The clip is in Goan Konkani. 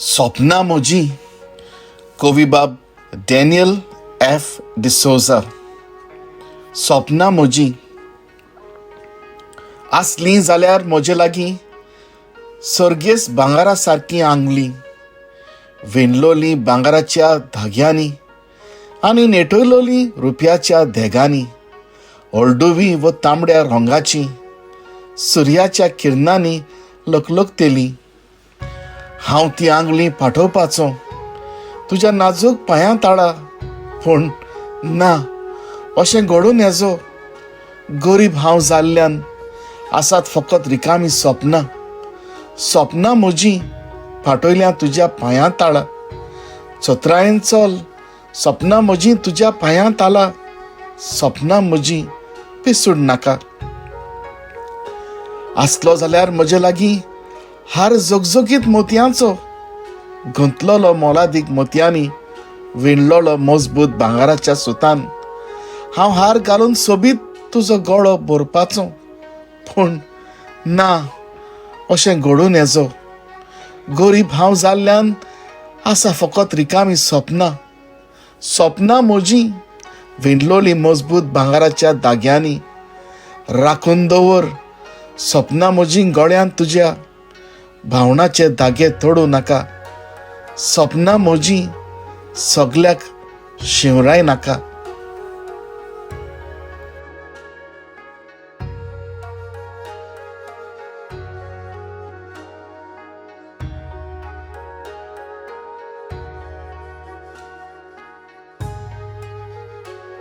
सपनां म्हजीं, कवीबाब डॅनियल एफ डिसोजा. सपनां म्हजीं आसलीं जाल्यार म्हजे लागीं सर्गेस्त भांगरा सारकीं आंगलीं, विणलोलीं भांगराच्या धाग्यांनी आनी नेटयलोलीं रुपयाच्या देगांनी, हळडुवी व तांबड्या रंगाचीं, सुर्याच्या किरणांनी लकलकतेलीं. हांव ती आंगली पाठोवपाचो तुज्या नाजूक पांयां ताळा, पूण ना, अशें घडून येजो. गरीब हांव जाल्ल्यान आसात फकत रिकामी सपनां. सपनां म्हजीं पाठयल्या तुज्या पांयां ताळा. चत्रायेन चल, सपनां म्हजीं तुज्या पांयां ताला. सपनां म्हजीं पिसूड नाका. आसलो जाल्यार म्हजे लागीं हार झगझगीत मोतयांचो, गुंतलेलो मोलादीक मोतयांनी, विणलोलो मजबूत भांगराच्या सुतान, हांव हार घालून सोबीत तुजो गळो भरपाचो, पूण ना, अशें घडून येजो. गरीब हांव जाल्ल्यान आसा फकत रिकामी सपनां. सपनां म्हजीं विणलोली मजबूत भांगराच्या धाग्यांनी, राखून दवर सपनां म्हजीं गळ्यांत तुज्या. भावणाचे धागे तोडूं नाका. सपनां म्हजीं सगल्याक शिंवराय नाका.